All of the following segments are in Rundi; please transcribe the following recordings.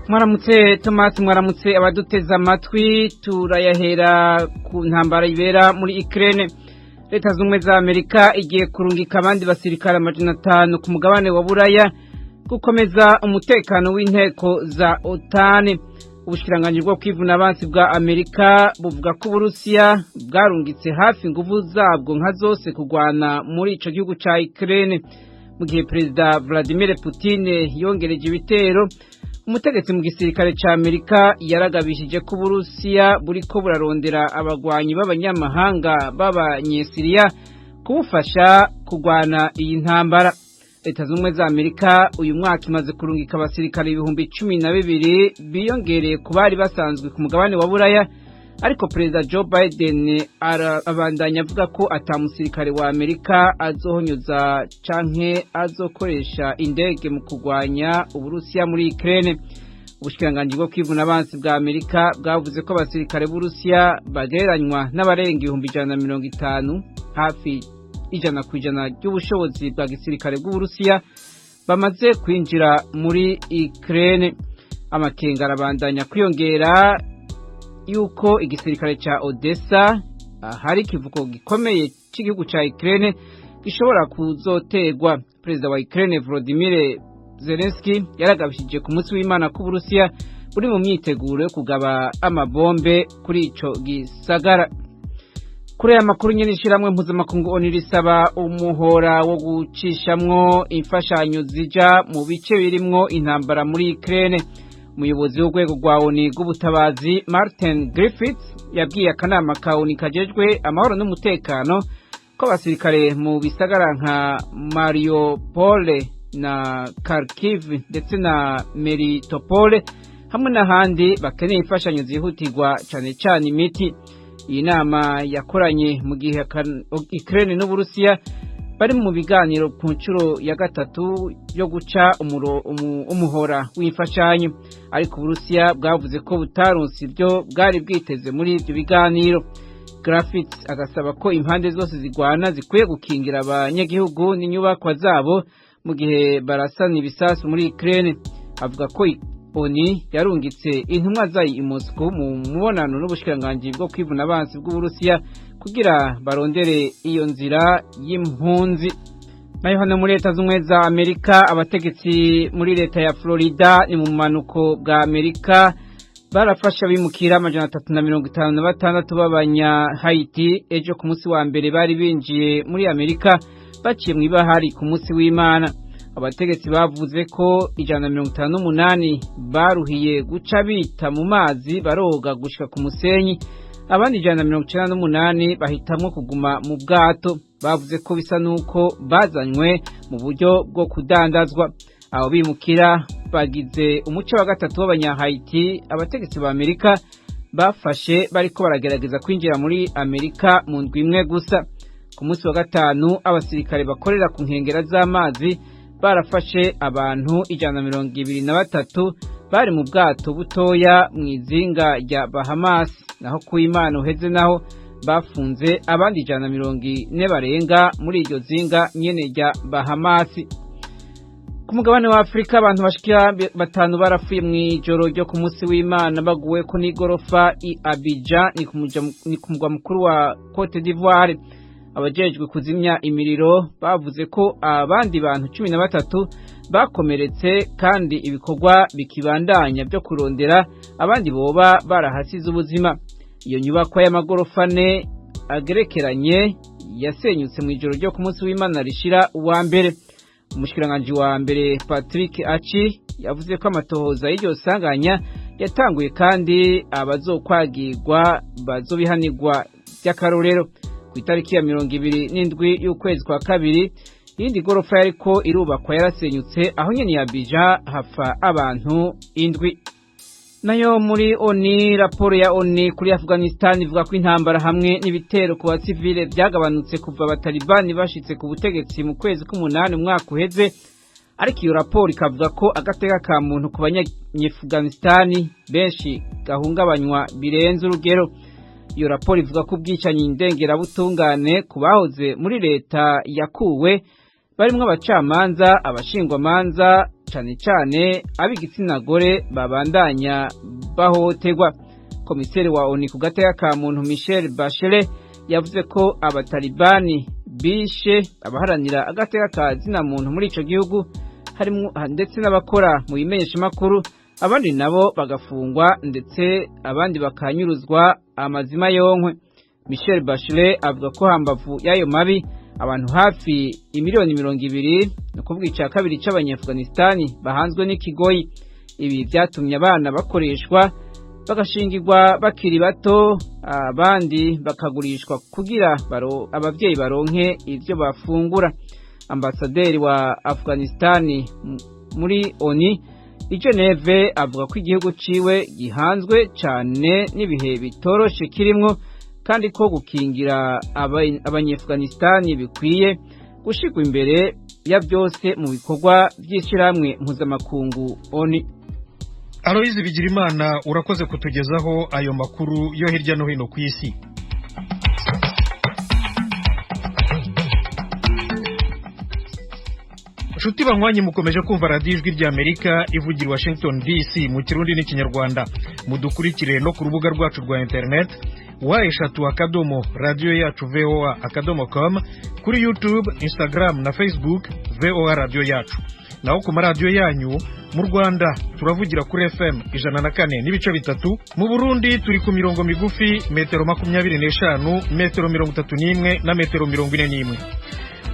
Mwaramutse Thomas, mwaramutse abaduteze amatwi. Turayahera ku ntambara ibera muri Ukraine. Leta Zunze za Amerika igiye kurungika abandi basirikare 500 ku mugabane wa Buraya gukomeza umutekano w'inteko za OTAN. Ubushikiranganji bwo kwivuna abansi bwa Amerika buvuga ko Uburusiya bwarungitse hafi inguvu zabwo nka zose kugwana muri ico gihugu ca Ukraine, mu gihe Perezida Vladimir Putin yongereje ibitero. Umutegetsi mu gisirikare ca Amerika yaragabishije ko Uburusiya buriko burarondera abagwanyi b'abanyamahanga b'abanyesiriya kubufasha kugwana iyi ntambara. Leta Zunze za Amerika uyu mwaka imaze kurungika abasirikare 12,000 biyongereye ku bari basanzwe ku mugabane wa Buraya, ariko Perezida Joe Biden arabandanya avuga ko ata musirikare wa Amerika azohonyoza canke azokoresha indege mu kurwanya Uburusiya muri Ukraine. Ubushikiranganji bwo kwivuna abansi bwa Amerika bwavuze ko abasirikare b'Uburusiya bagereranywa n'abarenga 150,000, hafi 100% ry'ubushobozi bwa gisirikare bw'Uburusiya, bamaze kwinjira muri Ukraine. Amakenga arabandanya kwiyongera yuko igisirikare ca Odessa, hari ikivuko gikomeye cy'igihugu ca Ukraine, gishobora kuzoterwa. Perezida wa Ukraine Volodymyr Zelensky yaragabishije ku munsi w'Imana ko Uburusiya buri mu myiteguro yo kugaba amabombe kuri ico gisagara. Kuri aya makuru nyene, ishiramwe mpuzamakungu ONU risaba umuhora wo gucishamwo imfashanyo zija mu bice birimwo intambara muri Ukraine. Umuyobozi w'urwego rwa ONU rw'ubutabazi Martin Griffiths yabwiye akanama ka ONU kajejwe amahoro n'umutekano ko abasirikare mu bisagara nka Mariupol na Kharkiv ndetse na Melitopol hamwe n'ahandi bakeneye imfashanyo zihutirwa, cane cane imiti. Iyi nama yakoranye mu gihe Ukraine n'Uburusiya bari mu biganiro ku nshuro ya gatatu yo guca umuhora w'imfashanyo, ariko Uburusiya bwavuze ko butaronse ibyo bwari bwiteze muri ibyo biganiro. Griffiths agasaba ko impande zose zigwana zikwiye gukingira abanyagihugu n'inyubakwa zabo mu gihe barasana ibisasu muri Ukraine. Avuga ko ONU yarungitse intumwa zayo i Moscow mu mubonano n'ubushikiranganji bwo kwivuna abansi bw'Uburusiya kugira barondere iyo nzira y'impunzi. Nayo hano muri Leta Zunze za Amerika, abategetsi muri leta ya Florida, ni mu manuko bwa Amerika, barafashe abimukira 356 b'abanya Haiti ejo ku munsi wa mbere bari binjiye muri Amerika baciye mu ibahari ku munsi w'Imana. Abategetsi bavuze ko 158 baruhiye guca bita mu mazi baroga gushika ku musenyi, abandi 198 bahitamwo kuguma mu bwato. Bavuze ko bisa nuko bazanywe mu buryo bwo kudandazwa. Abo bimukira bagize umuce wa gatatu w'abanyahayiti abategetsi ba Amerika bafashe bariko baragerageza kwinjira muri Amerika mu ndwi imwe gusa. Ku munsi wa gatanu, abasirikare bakorera ku nkengera z'amazi barafashe abantu 123 bari mu bwato butoya mu izinga rya Bahamas. Naho ku Imana uheze naho bafunze abandi 140 barenga muri iryo zinga nyene rya Bahamas. Ku mugabane wa Afurika, abantu bashika batanu barapfuye mu ijoro ryo ku munsi w'Imana baguwe ko n'igorofa i Abidjan, ni ku mugwa mukuru wa Cote d'Ivoire. Abajejwe kuzimya imiriro bavuze ko abandi bantu 13 bakomeretse kandi ibikorwa bikibandanya byo kurondera abandi boba barahasize ubuzima. Iyo nyubakwa y'amagorofa ane agerekeranye yasenyutse mu ijoro ryo ku munsi w'Imana rishira uwa mbere. Umushikiranganji wa mbere Patrick Achi yavuze ko amatohoza y'iryo sanganya yatanguye kandi abazokwagirwa bazobihanirwa by'akarorero. Ku itariki ya 27 y'ukwezi kwa kabiri, iyindi gorofa yariko irubakwa yarasenyutse aho nyene ya Abidjan, hafa abantu indwi. Nayo muri ONU, raporo ya ONU kuri Afghanistan ivuga ko intambara hamwe n'ibitero ku basivile byagabanutse kuva abatalibani bashitse ku butegetsi mu kwezi k'umunani umwaka uheze, ariko iyo raporo ikavuga ko agateka ka muntu ku banyafuganistani benshi gahungabanywa birenze urugero. Iyo raporo ivuga ko ubwicanyi ndengerabutungane ku bahoze muri leta yakuwe, barimwo abacamanza, abashingwamanza cane cane ab'igitsina gore babandanya bahohoterwa. Komiseri wa ONU ku gateka ka muntu Michel Bachelet yavuze ko abatalibani bishe abaharanira agateka ka zina muntu muri ico gihugu, harimo ndetse n'abakora mu bimenyeshamakuru, abandi nabo bagafungwa ndetse abandi bakanyuruzwa amazima yonkwe. Michel Bachelet avuga ko hambavu y'ayo mabi abantu hafi imiliyoni 20, ni ukuvuga ica kabiri c'Abanyaafghanistani, bahanzwe n'ikigoyi. Ibi vyatumye abana bakoreshwa bagashingirwa bakiri bato, abandi bakagurishwa kugira abavyeyi baronke ivyo bafungura. Ambasaderi wa Afghanistani muri ONU i Geneve avuga ko igihugu ciwe gihanzwe cane n'ibihe bitoroshe kirimwo, kandi ko gukingira Abanyaafghanistani bikwiye gushirwa imbere ya byose mu bikorwa vy'ishirahamwe mpuzamakungu ONU. Aloyizi Bigirimana, urakoze kutugezaho ayo makuru yo hirya no hino ku isi. Nshuti banywanyi, mukomeje kumva radiyo Ijwi ry'Amerika ivugira Washington DC mu Kirundi n'Ikinyarwanda. Mudukurikire no ku rubuga rwacu rwa internet www.radioyacuvoa.com, kuri YouTube, Instagram na Facebook VOA Radiyo Yacu. Naho ku maradiyo yanyu mu Rwanda turavugira kuri FM 104.3, mu Burundi turi ku mirongo migufi metero 25, metero 31 na metero 41.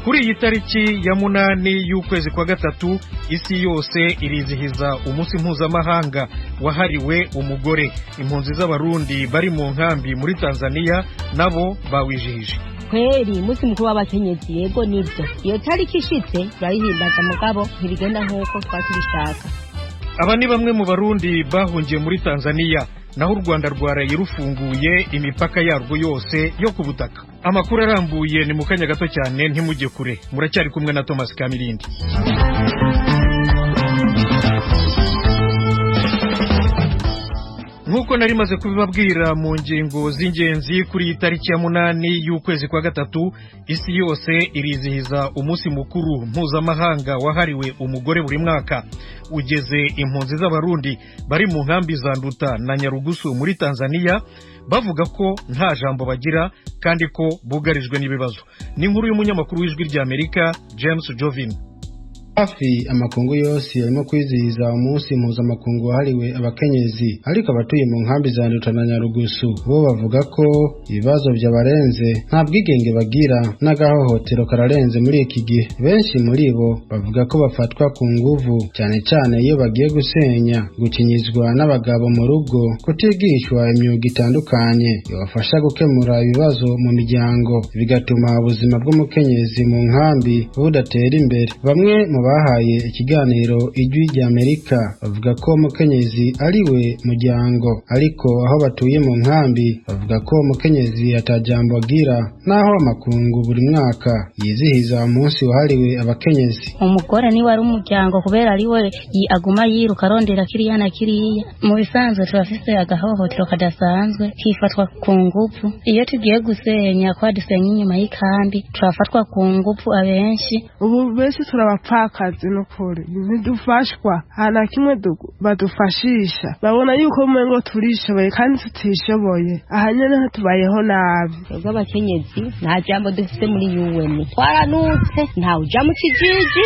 Kuri iyi tariki ya 8 y'ukwezi kwa gatatu, isi yose irizihiza umunsi mpuzamahanga wahariwe umugore. Impunzi z'Abarundi bari mu nkambi muri Tanzania nabo bawijihije. Kweri umunsi mukuru w'abakenyezi, yego nibyo, iyo tariki ishitse turayihimbaza, mugabo ntibigenda nk'uko twatubishaka. Aba ni bamwe mu Barundi bahungiye muri Tanzania. Naho u Rwanda rwaraye rufunguye imipaka yarwo yose yo ku butaka. Amakuru arambuye ni mu kanya gato cyane, ntimujye kure, muracyari kumwe na Thomas Kamirindi. Nk'uko nari maze kubibabwira mu ngingo z'ingenzi, kuri iyi tariki ya 8 y'ukwezi kwa gatatu isi yose irizihiza umunsi mukuru mpuzamahanga wahariwe umugore buri mwaka. Ugeze impunzi z'Abarundi bari mu nkambi za Nduta na Nyarugusu muri Tanzania bavuga ko nta jambo bagira kandi ko bugarijwe n'ibibazo. Ni inkuru y'umunyamakuru w'Ijwi ry'Amerika James Jovin. Hafi amakungu yose arimo kwizihiza umunsi mpuzamakungu wahariwe abakenyezi, ariko abatuye mu nkambi za Nduta na Nyarugusu bo bavuga ko ibibazo byabarenze, nta bwigenge bagira n'agahohotero kararenze muri iki gihe. Benshi muri bo bavuga ko bafatwa ku nguvu, cyane cyane iyo bagiye gusenya, gukinyizwa n'abagabo mu rugo, kutigishwa imyuga itandukanye ibafasha gukemura ibibazo mu miryango, bigatuma ubuzima bw'umukenyezi mu nkambi budatera imbere. Bamwe mu bahaye ikiganiro Ijwi ry'Amerika bavuga ko umukenyezi ari we muryango, ariko aho batuye mu nkambi bavuga ko umukenyezi atajambo agira, naho amakungu buri mwaka yizihiza umunsi wahariwe abakenyezi. Umugore niwe ari umuryango, kubera ari we aguma yiruka arondera kiriya na kiriya. Mu bisanzwe turafise agahohotero kadasanzwe, kifatwa ku ngufu. Iyo tugiye gusenya, kwa dusenya inyuma y'ikambi, turafatwa ku ngufu abenshi. Ubu benshi turabapfakazi, n'ukuri ntidufashwa, nta na kimwe badufashisha. Babona yuko umengo turishoboye kandi tutishoboye, aha nyene tubayeho nabi. Twebwe abakenyezi nta jambo dufise muri UN, twaranutse, ntawe uja mu kijiji.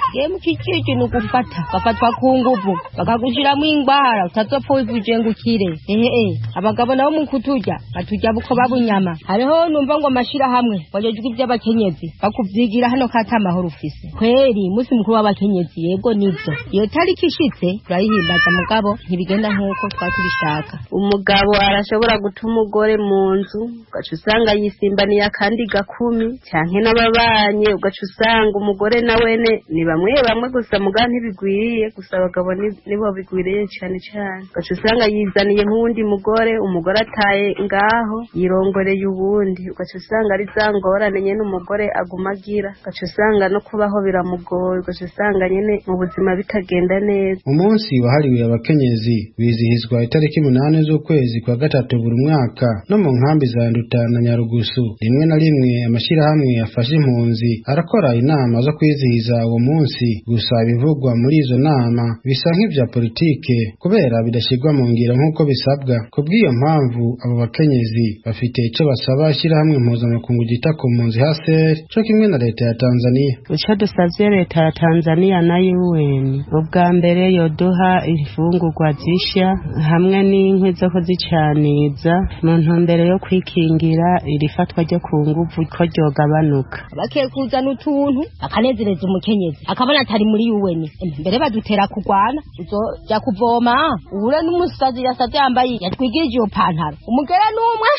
Ugiye mu kijiji ni ugufata, ugafatwa ku nguvu, bakagushiramo ingwara utazopfa wivuje ngo ukire. Ehe, abagabo nabo mu kuturya baturya buko babunyama. Hariho numva ngo amashirahamwe bajejwe ivy'abakenyezi bakuvyigira hano kata amahoro ufise. Kweri umunsi mukuru w'abakenyezi, yego nibyo, iyo tariki ishitse turayihimbaza, mugabo ntibigenda nk'uko twatubishaka. Umugabo arashobora guta umugore mu nzu, ugaca usanga yisimbaniye akandi gakumi canke n'ababanye, ugaca usanga umugore na wene ni bamwe bamwe gusa, muga ntibigwiriye gusa, abagabo nibo bigwiriye cane cane. Ugaca usanga yizaniye nk'uwundi mugore, umugore ataye ngaho yirongoreye uwundi, ugaca usanga ari za ngorane nyene umugore aguma agira, ugaca usanga no kubaho biramugoye, ugaca usanga nyene mu buzima bitagenda neza. Umunsi wahariwe abakenyezi wizihizwa itariki 8 z'ukwezi kwa gatatu buri mwaka no mu nkambi za Nduta na Nyarugusu. Rimwe na rimwe amashirahamwe afasha impunzi arakora inama zo kwizihiza uwo munsi. munsi. Gusa ibivugwa muri izo nama bisa nk'ivya politike kubera bidashyirwa mu ngiro nk'uko bisabwa. Kubw'iyo mpamvu abo bakenyezi bafite ico basaba ishyirahamwe mpuzamakungu ryita ku mpunzi HCR co kimwe na leta ya Tanzania. Ico dusavye leta ya Tanzania na UN, ubwa mbere yoduha imfungurwa zisha hamwe n'inkwi zo kuzicaniza mu ntumbero yo kwikingira iri fatwa ryo ku nguvu ko ryogabanuka. Bakekuza n'utuntu akanezereza umukenyezi akabona atari muri UN, mbere badutera kugwana uzoja kuvoma uhure n'umusazi yasaze yambaye yatwigirije iyo pantaro umugera n'umwe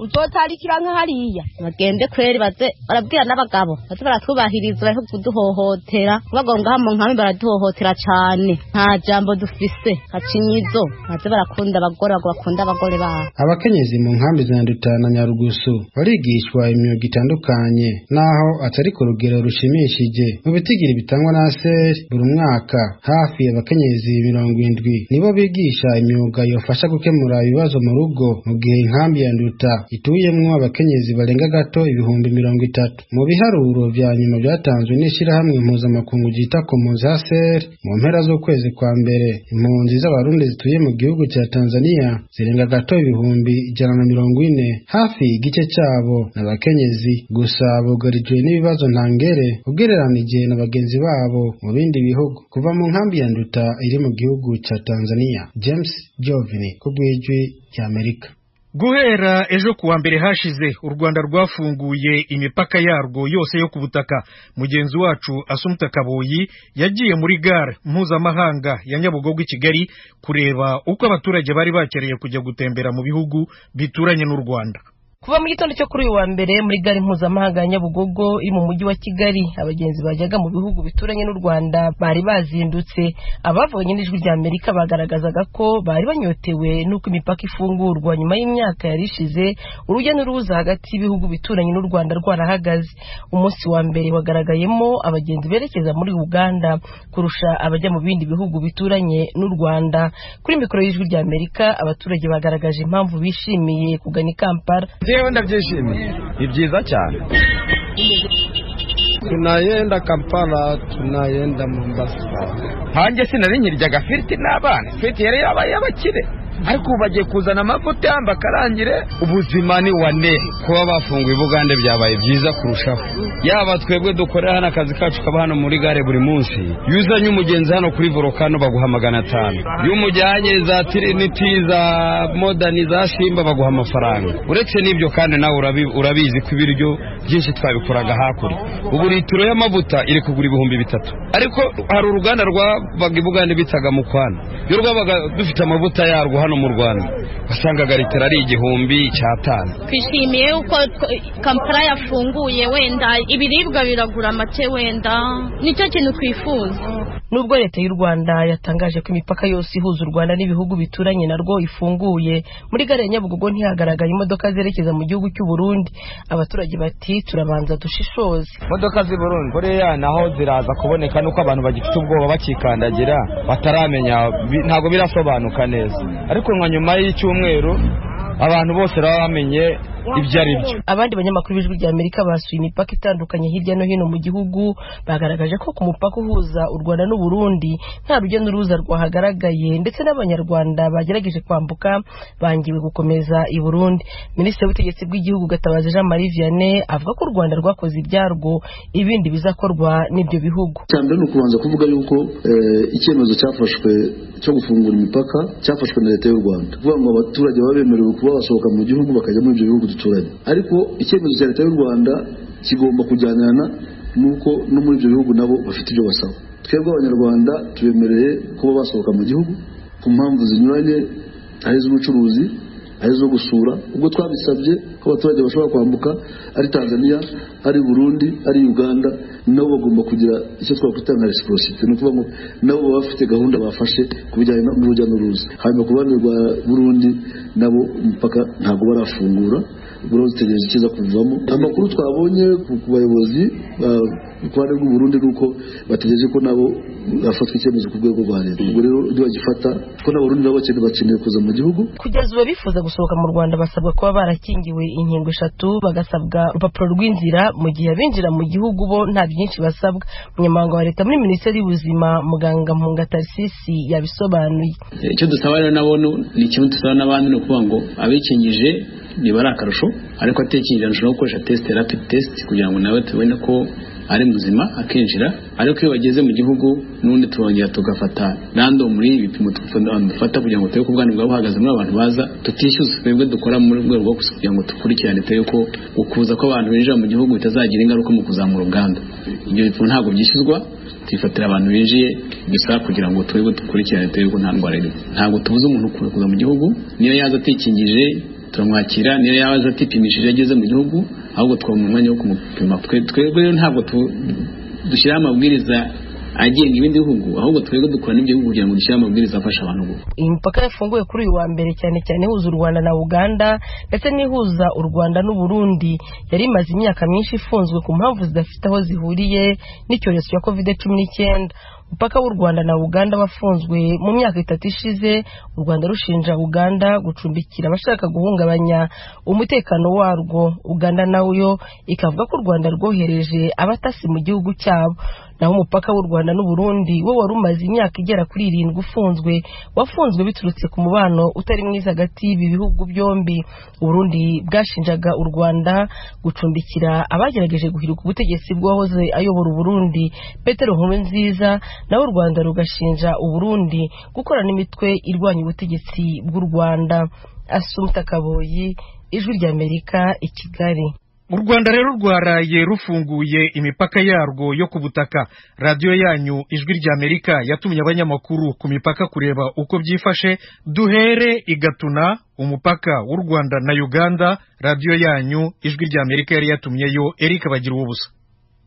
uzotarikira nka hariya. Bagende kweri baze barabwira n'abagabo baze baratwubahiriza bareke kuduhohotera, bagonga mu nkambi baraduhohotera cane, nta jambo dufise hacinyizo, baze barakunda abagore bakunda abagore babo. Abakenyezi mu nkambi za Nduta na Nyarugusu barigishwa imyuga itandukanye naho atari ku rugero rushimishije. Mu bitigiri bitangwa na ASER buri mwaka hafi abakenyezi 70 nibo bigisha imyuga yofasha gukemura ibibazo mu rugo, mu gihe inkambi ya Nduta ituyemwo abakenyezi barenga gato 30,000. Mu biharuro vya nyuma byatanzwe n'ishirahamwe mpuzamakungu ryita ku mpunzi HCR mu mpera z'ukwezi kwa mbere, impunzi z'abarundi zituye mu gihugu cya Tanzania zirenga gato 140,000, hafi igice cyabo n'abakenyezi. Gusa bugarijwe n'ibibazo ntangere ugereranije na bagenzi babo mu bindi bihugu. Kuva mu nkambi ya Nduta iri mu gihugu cya Tanzania, James Jovini ku bw'Ijwi ry'Amerika. Guhera ejo kuwa mbere hashize u Rwanda rwafunguye imipaka yarwo yose yo ku butaka. Mugenzi wacu Asumta Kaboyi yagiye muri gare mpuzamahanga ya Nyabugogo i Kigali kureba uko abaturage bari bakereye kujya gutembera mu bihugu bituranye n'u Rwanda. Kuva mu gitondo cyo kuri uyu wa mbere muri gare mpuzamahanga ya Nyabugogo iri mu mujyi wa Kigali, abagenzi bajyaga mu bihugu bituranye n'u Rwanda bari bazindutse. Abavuganye n'Ijwi rya Amerika bagaragazaga ko bari banyotewe n'uko imipaka ifungurwa nyuma y'imyaka yari ishize urujya n'uruza hagati y'ibihugu bituranye n'u Rwanda rwarahagaze. Umunsi wa mbere wagaragayemo abagenzi berekeza muri Uganda kurusha abajya mu bindi bihugu bituranye n'u Rwanda. Kuri mikoro y'Ijwi rya Amerika abaturage bagaragaje impamvu bishimiye kugana i Kampala. Jewe ndabyishimiye, ni byiza cyane. Tunayenda Kampala, tunayenda Mombasa. Hanjye sinari nkiryaga firiti n'abana, firiti yari yabaye abakire, ariko ubu bagiye kuzana amavuta bakarangire. Ubuzima ni wane. Kuba bafunguye Bugande byabaye byiza kurushaho. Yaba twebwe dukorera hano akazi kacu kaba hano muri gare buri munsi, iyo uzanye umugenzi hano kuri volcano baguha 500, iyo umujyanye za Trinity za Modern za Simba baguha amafaranga. Uretse n'ibyo kandi nawe urabizi ko ibiryo byinshi twabikoraga hakurya. Ubu litiro y'amavuta iri kugura 3000, ariko hari uruganda rwabaga i Bugande bitaga Mukwana, iyo rwabaga dufite amavuta yarwo hano mu Rwanda wasangaga litiro ari 1500. Twishimiye uko Kampala yafunguye, wenda ibiribwa biragura make, wenda nicyo kintu twifuza. Nubwo leta y'u Rwanda yatangaje ko imipaka yose ihuza u Rwanda n'ibihugu bituranye narwo ifunguye, muri gare ya Nyabugogo ntihagaragaye imodoka zerekeza mu gihugu cy'u Burundi. Abaturage bati turabanza dushishoze. Imodoka z'i Burundi buriya naho ziraza kuboneka nuko abantu bagifite ubwoba bakikandagira bataramenya, ntabwo birasobanuka neza, ariko nka nyuma y'icyumweru abantu bose baba bamenye ibyo ari byo. Abandi banyamakuru b'Ijwi rya Amerika basuye imipaka itandukanye hirya no hino mu gihugu, bagaragaje ko ku mupaka uhuza u Rwanda n'u Burundi nta rujya n'uruza rwahagaragaye, ndetse n'abanyarwanda bagerageje kwambuka bangiwe gukomeza i Burundi. Minisitiri w'Ubutegetsi bw'Igihugu Gatabazi Jean Marie Vianney avuga ko u Rwanda rwakoze ibyarwo, ibindi bizakorwa n'ibyo bihugu. Cyambere ni ukubanza kuvuga yuko icyemezo cyafashwe cyo gufungura imipaka cyafashwe na leta y'u Rwanda, kuvuga ngo abaturage baba bemerewe kuba basohoka mu gihugu bakajya muri ibyo bihugu duturanye, ariko icyemezo cya leta y'u Rwanda kigomba kujyanirana nuko no muri ibyo bihugu nabo bafite ibyo basaba. Twebwe abanyarwanda tubemereye kuba basohoka mu gihugu ku mpamvu zinyuranye, ari iz'ubucuruzi, ari izo gusura. Ubwo twabisabye ko abaturage bashobora kwambuka ari Tanzania, ari Burundi, ari Uganda, nabo bagomba kugira icyo twakwita nka reciprocity, ni ukuvuga ngo nabo baba bafite gahunda bafashe ku bijyanye n'urujya n'uruza. Hanyuma ku ruhande rwa Burundi nabo umupaka ntabwo barafungura, ubwo dutegereje ikiza kuvamo. Amakuru twabonye ku bayobozi Ku ruhande rw'u Burundi nuko bategereje ko nabo hafatwa icyemezo ku rwego rwa leta. Ubwo rero ibyo bagifata ko n'Abarundi nabo bakeneye kuza mu gihugu. Kugeza ubu abifuza gusohoka mu Rwanda basabwa kuba barakingiwe inkingo 3, bagasabwa urupapuro rw'inzira, mu gihe abinjira mu gihugu bo nta byinshi basabwa. Umunyamabanga wa leta muri Minisiteri y'Ubuzima, Muganga Mpunga Tarsisi, yabisobanuye. Icyo dusaba rero nabo ni kimwe dusaba n'abandi, ni ukuvuga ngo abikingije niba ari akarusho, ariko atikingije ashobora gukoresha test, rapid test, kugira ngo nawe tubone ko ari muzima akinjira. Ariko iyo bageze mu gihugu n'ubundi turongera tugafata random ibipimo dufata kugira ngo turebe ko ubwandu bwaba buhagaze muri abantu baza, tutishyuza. Twebwe dukora muri rwego rwo kugira ngo dukurikirane turebe ko ukuza kw'abantu binjira mu gihugu bitazagira ingaruka mu kuzamura ubwandu. Ibyo bipimo ntabwo byishyuzwa, tubifatira abantu binjiye gusa kugira ngo turebe, dukurikirane turebe ko nta ndwara irimo. Ntabwo tubuza umuntu kuza mu gihugu, niyo yaza atikingije turamwakira, niyo yaza atipimishije ageze mu gihugu, ahubwo twamuha umwanya wo kumupima. Twebwe rero ntabwo dushyiraho amabwiriza agenga ibindi bihugu, ahubwo twebwe dukora n'ibyo bihugu kugira ngo dushyire amabwiriza afasha abantu. Iyi mipaka yafunguwe kuri uyu wa mbere, cyane cyane ihuza u Rwanda na Uganda ndetse n'ihuza u Rwanda n'u Burundi, yari imaze imyaka myinshi ifunzwe ku mpamvu zidafite aho zihuriye n'icyorezo cya Covid-19. Umupaka w'u Rwanda na Uganda wafunzwe mu myaka 3 ishize, u Rwanda rushinja Uganda gucumbikira abashaka guhungabanya umutekano warwo. Uganda nayo ikavuga ko u Rwanda rwohereje abatasi mu gihugu cyabo. Naho umupaka w'u Rwanda n'u Burundi wo wari umaze imyaka igera kuri 7 ufunzwe, wafunzwe biturutse ku mubano utari mwiza hagati y'ibi bihugu byombi. Uburundi bwashinjaga u Rwanda gucumbikira abagerageje guhirika ubutegetsi bw'uwahoze ayobora Uburundi Petero Nkurunziza, naho u Rwanda rugashinja Uburundi gukorana n'imitwe irwanya ubutegetsi bw'u Rwanda. Asumta Kaboyi, Ijwi ry'Amerika, i Kigali. U Rwanda rero rwaraye rufunguye imipaka yarwo yo ku butaka. Radiyo yanyu Ijwi ry'Amerika yatumye abanyamakuru ku mipaka kureba uko byifashe. Duhere i Gatuna, umupaka w'u Rwanda na Uganda. Radiyo yanyu Ijwi ry'Amerika yari yatumyeyo Eric Bagira ubusa.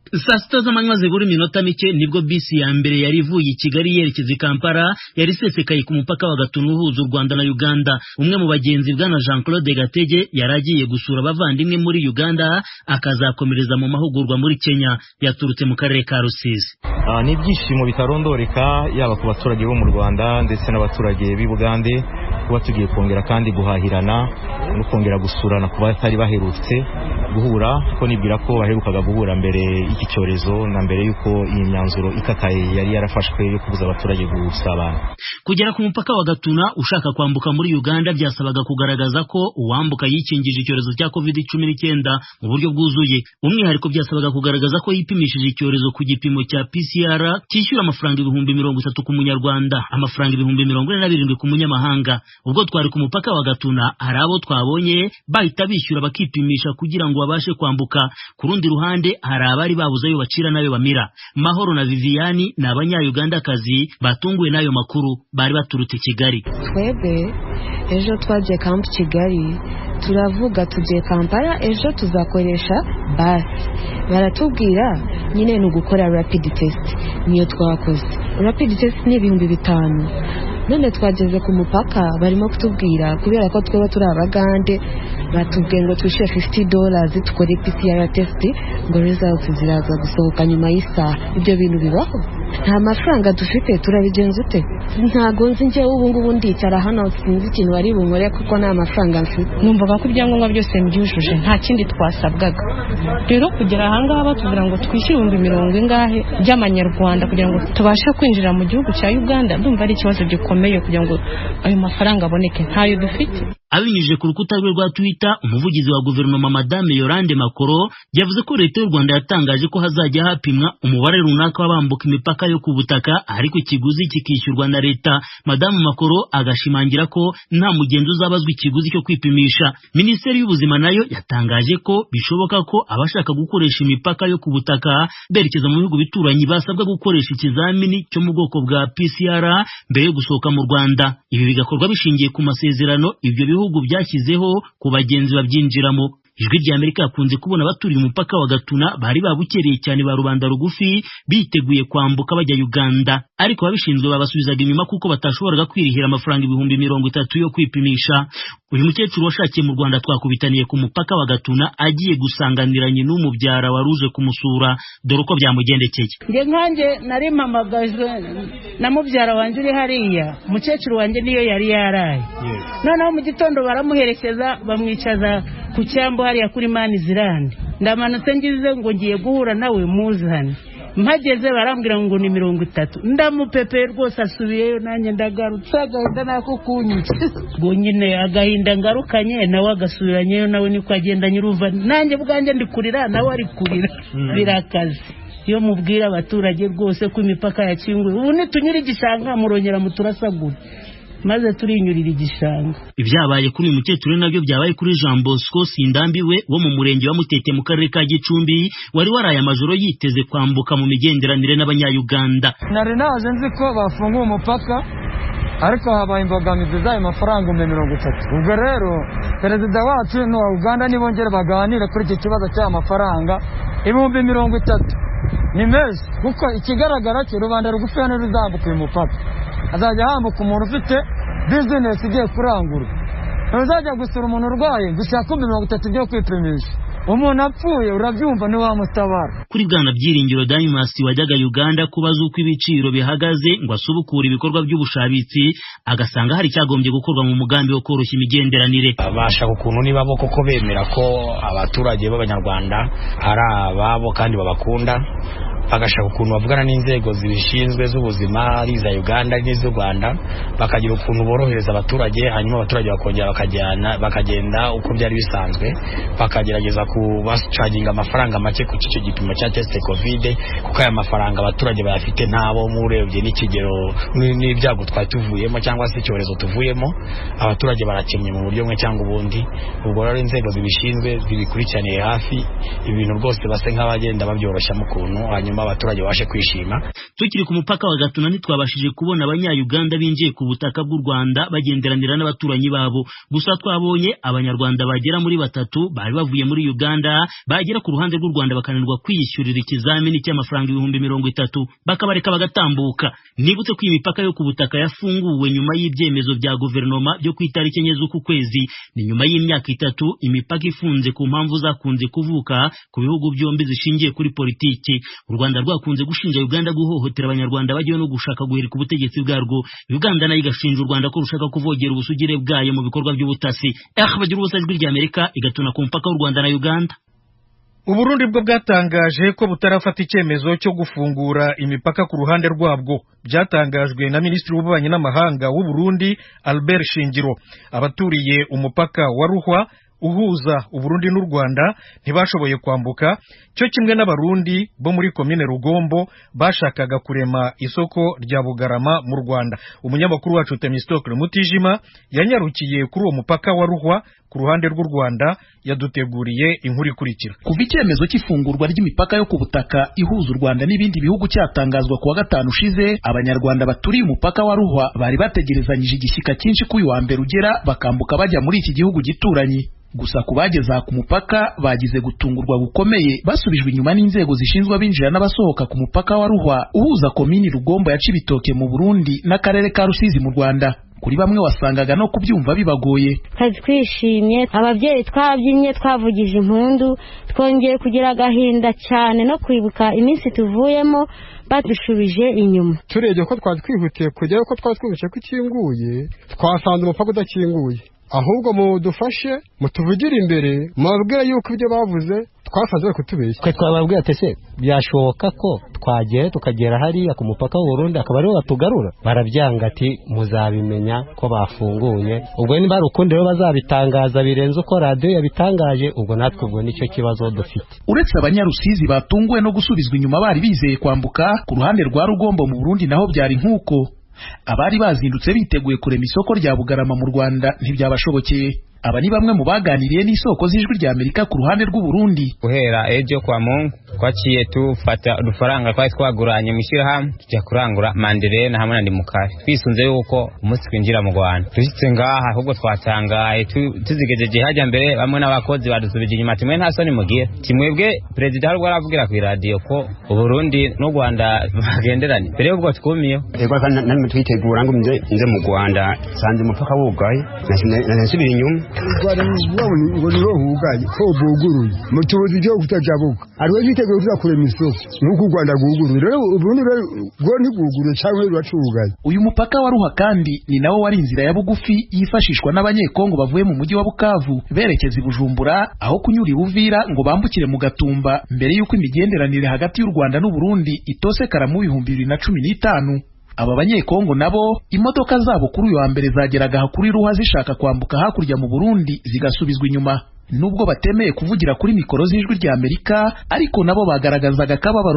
Saa 6 z'amanywa zibura iminota mike nibwo bisi ya mbere yari ivuye i Kigali yerekeza i Kampala yari isesekaye ku mupaka wa Gatuna uhuza u Rwanda na Uganda. Umwe mu bagenzi, bwana Jean Claude Gatege, yari agiye gusura abavandimwe muri Uganda akazakomereza mu mahugurwa muri Kenya. Yaturutse mu karere ka Rusizi. Ni ibyishimo bitarondoreka yaba ku baturage bo mu Rwanda ndetse n'abaturage b'i Bugande, kuba tugiye kongera kandi guhahirana no kongera gusurana ku batari baherutse guhura, ko nibwira ko baherukaga guhura mbere iki cyorezo na mbere y'uko iyi myanzuro ikakaye yari yarafashwe yo kubuza abaturage gusabana. Kugera ku mupaka wa Gatuna ushaka kwambuka muri Uganda byasabaga kugaragaza ko uwambuka yikingije icyorezo cya Covid-19 mu buryo bwuzuye. Umwihariko byasabaga kugaragaza ko yipimishije icyorezo ku gipimo cya PCR cyishyura amafaranga 30,000 ku munyarwanda, amafaranga 47,000 ku munyamahanga. Ubwo twari ku mupaka wa Gatuna hari abo twabonye bahita bishyura bakipimisha kugira ngo babashe kwambuka. Ku rundi ruhande hari abari babuze ayo bacira n'ayo bamira. Mahoro na Viviani ni abanyayugandakazi batunguwe n'ayo makuru, bari baturutse Kigali. Twebwe ejo twagiye kampu Kigali, turavuga tugiye Kampala ejo tuzakoresha basi, baratubwira nyine ni ugukora rapid test, niyo twakoze. Rapid test ni 5,000. None twageze ku mupaka barimo kutubwira kubera ko tweba turi abagande, batubwiye ngo twishyure $50 tukore PCR test, ngo results ziraza gusohoka nyuma y'isaha. Ibyo bintu bibaho? Nta mafaranga dufite, turabigenza ute? Ntago nzi njyewe ubu ngubu ndicara hano sinzi ikintu bari bunkore kuko nta mafaranga mfite. Numvaga ko ibyangombwa byose mbyujuje, nta kindi twasabwaga. Rero kugera ahangaha batubwira ngo twishyure 40,000 by'amanyarwanda kugira ngo tubashe kwinjira mu gihugu cya Uganda, ndumva ari ikibazo gikomeye kugira ngo ayo mafaranga aboneke, ntayo dufite. Abinyujije ku rukuta rwe rwa Twitter, umuvugizi wa guverinoma Madame Yolande Makoro yavuze ko leta y'u Rwanda yatangaje ko hazajya hapimwa umubare runaka w'abambuka imipaka yo ku butaka, ariko ikiguzi kikishyurwa na leta. Madame Makoro agashimangira ko nta mugenzi uzabazwa ikiguzi cyo kwipimisha. Minisiteri y'Ubuzima nayo yatangaje ko bishoboka ko abashaka gukoresha imipaka yo ku butaka berekeza mu bihugu bituranyi basabwa gukoresha ikizamini cyo mu bwoko bwa PCR mbere yo gusohoka mu Rwanda. Ibi bigakorwa bishingiye ku masezerano ibyo bihugu byashyizeho ku bagenzi babyinjiramo. Ijwi rya Amerika yakunze kubona abaturiye umupaka wa Gatuna bari babukereye cyane ba rubanda rugufi biteguye kwambuka bajya Uganda, ariko ababishinzwe babasubizaga inyuma kuko batashoboraga kwirihira amafaranga 30,000 yo kwipimisha. Uyu mukecuru washakiye mu Rwanda twakubitaniye ku mupaka wa Gatuna agiye gusanganiranye n'umubyara waruje kumusura, dore uko byamugendekeye. Nge nkanjye nari mpamagajwe na mubyara wanjye uri hariya, umukecuru wanjye niyo yari yaraye. Noneho mu gitondo baramuherekeza bamwicaza ku cyambu hariya kuri Mani Zirande. Ndamanutse ngize ngo ngiye guhura nawe muzane, mpageze barambwira ngo ni 30. Ndamupepeye rwose asubiyeyo, nanjye ndagarutse agahinda nako kunyuze ngo nyine agahinda ngarukanye nawe agasubiranyeyo, nawe niko agenda nyirumva nanjye bwanjye ndi kurira nawe ari kurira, birakaze. Iyo mubwira abaturage rwose ko imipaka yakinguye, ubu nitunyura igishanga murongera muturasagura, maze turinyurira igishanga. Ibyabaye kuri uyu mukecuru nabyo byabaye kuri Jean Bosco Sindambiwe wo mu murenge wa Mutete mu karere ka Gicumbi, wari waraye amajoro yiteze kwambuka mu migenderanire n'abanyayuganda. Nari naje nzi ko bafunguye umupaka, ariko habaye imbogamizi z'ayo mafaranga 30,000. Ubwo rero perezida wacu n'uwa Uganda nibongere baganire kuri iki kibazo cy'aya mafaranga 30,000 ni menshi, kuko ikigaragara cyo rubanda rugufi hano ruzambuka uyu mupaka, azajya hambuka umuntu ufite bizinesi igiye kurangura, ntuzajya gusura umuntu urwaye gushaka 30,000 byo kwipimisha, umuntu apfuye urabyumva ntiwamutabara. Kuri Bwana Byiringiro Danimas wajyaga Uganda kubaza uko ibiciro bihagaze ngo asubukure ibikorwa by'ubushabitsi, agasanga hari icyagombye gukorwa mu mugambi wo koroshya imigenderanire. Bashaka ukuntu niba bo koko bemera ko abaturage b'Abanyarwanda ari ababo kandi babakunda, bagashaka ukuntu bavugana n'inzego zibishinzwe z'ubuzima ari iza Uganda n'iz'u Rwanda, bakagira ukuntu borohereza abaturage, hanyuma abaturage bakongera bakajyana bakagenda uko byari bisanzwe, bakagerageza kubacaginga amafaranga make ku cyo gipimo cya test covid, kuko aya mafaranga abaturage bayafite ntabo murebye n'ikigero n'ibyago twari tuvuyemo cyangwa se icyorezo tuvuyemo, abaturage barakennye mu buryo bumwe cyangwa ubundi. Ubwo rero inzego zibishinzwe zibikurikiraniye hafi ibintu rwose base nk'abagenda babyoroshya mu kuntu, hanyuma abaturage babashe kwishima. Tukiri ku mupaka wa Gatuna ntitwabashije kubona abanyayuganda binjiye ku butaka bw'u Rwanda bagenderanira n'abaturanyi babo, gusa twabonye abanyarwanda bagera muri 3 bari bavuye muri Uganda bagera ku ruhande rw'u Rwanda bakananirwa kwiyishyurira ikizamini cy'amafaranga 30,000 bakabareka bagatambuka. Nibutse ko imipaka yo ku butaka yafunguwe nyuma y'ibyemezo bya guverinoma byo ku itariki 4 z'uku kwezi, ni nyuma y'imyaka 3 imipaka ifunze ku mpamvu zakunze kuvuka ku bihugu byombi zishingiye kuri politiki. U Rwanda rwakunze gushinja Uganda guhohotera abanyarwanda bagiye no gushaka guhirika ubutegetsi bwarwo. Uganda nayo igashinja u Rwanda ko rushaka kuvogera ubusugire bwayo mu bikorwa by'ubutasi. Bagira ubusa Ijwi rya Amerika igatuna ku mupaka w'u Rwanda na Uganda. Uburundi bwo bwatangaje ko butarafata icyemezo cyo gufungura imipaka ku ruhande rwabwo. Byatangajwe na Minisitiri w'Ububanyi n'Amahanga w'u Burundi Albert Shingiro. Abaturiye umupaka wa Ruhwa uhuza Uburundi n'u Rwanda ntibashoboye kwambuka, cyo kimwe n'abarundi bo muri komine Rugombo bashakaga kurema isoko rya Bugarama mu Rwanda. Umunyamakuru wacu Temistocle Mutijima yanyarukiye kuri uwo mupaka wa Ruhwa ku ruhande rw'u Rwanda, yaduteguriye inkuru ikurikira. Kuva icyemezo cy'ifungurwa ry'imipaka yo ku butaka ihuza u Rwanda n'ibindi bihugu cyatangazwa kuwa gatanu ushize, abanyarwanda baturiye umupaka wa Ruhwa bari bategerezanyije igishyika cyinshi ko uyu wa mbere ugera bakambuka bajya muri iki gihugu gituranyi. Gusa ku bageze ku mupaka bagize gutungurwa gukomeye, basubijwe inyuma n'inzego zishinzwe abinjira n'abasohoka ku mupaka wa Ruhwa uhuza komini Rugombo ya Cibitoke mu Burundi n'akarere ka Rusizi mu Rwanda. Kuri bamwe wasangaga no kubyumva bibagoye. Twari twishimye, ababyeyi twabyinnye, twavugije impundu, twongeye kugira agahinda cyane no kwibuka iminsi tuvuyemo badushubije inyuma. Turebye ko twari twihutiye kujyayo, ko twari twumvise ko ikinguye, twasanze umupaka udakinguye. Ahubwo mudufashe mutuvugire imbere, mubabwire yuko ibyo bavuze twasanze bari kutubeshya. Twe twababwira ati se byashoboka ko twagera tukagera hariya ku mupaka w'u Burundi akaba ariho batugarura? Barabyanga ati muzabimenya ko bafunguye. Ubwo niba ari ukundi rero bazabitangaza birenze uko radiyo yabitangaje, ubwo natwe ubwo nicyo kibazo dufite. Uretse abanyarusizi batunguwe no gusubizwa inyuma bari bizeye kwambuka, ku ruhande rwa Rugombo mu Burundi naho byari nk'uko. Abari bazindutse biteguye kurema isoko rya Bugarama mu Rwanda ntibyabashobokeye. Aba ni bamwe mu baganiriye n'isoko z'Ijwi rya Amerika ku ruhande rw'u Burundi. Guhera ejo kwa Mungu twaciye tufata udufaranga twari twaguranye mu ishyirahamwe tujya kurangura manderena hamwe na ndimukari, twisunze yuko umunsi twinjira mu Rwanda. Dushitse ngaha ahubwo twatangaye, tuzigejeje hajya mbere bamwe n'abakozi badusubije inyuma, timwe nta soni mugira, timwebwe perezida hari ubwo aravugira ku iradiyo ko Uburundi n'u Rwanda bagenderanye, mbere y'ubwo twumiyeho. Ego namwe twitegura ngo nze mu Rwanda sanze umupaka wugaye, nasubira inyuma. Ngo niho hugaye ko buguruye mutubuzi ibyo kutajabuka, hariho twiteguye tuzakurema isoko nk'uko u Rwanda rwuguruye, rero Uburundi rwo ntibwuguruye cyangwa ruracugaye. Uyu mupaka wa Ruha kandi ni nawo wari inzira ya bugufi yifashishwa n'Abanyekongo bavuye mu mujyi wa Bukavu berekeza i Bujumbura, aho kunyura i Buvira ngo bambukire mu Gatumba, mbere y'uko imigenderanire hagati y'u Rwanda n'u Burundi itosekara mu 2015. Aba Banyekongo nabo imodoka zabo kuri uyu wa mbere zageraga kuri Ruha zishaka kwambuka hakurya mu Burundi zigasubizwa inyuma. Nubwo batemeye kuvugira kuri mikoro z'Ijwi rya Amerika, ariko nabo bagaragazaga akababaro.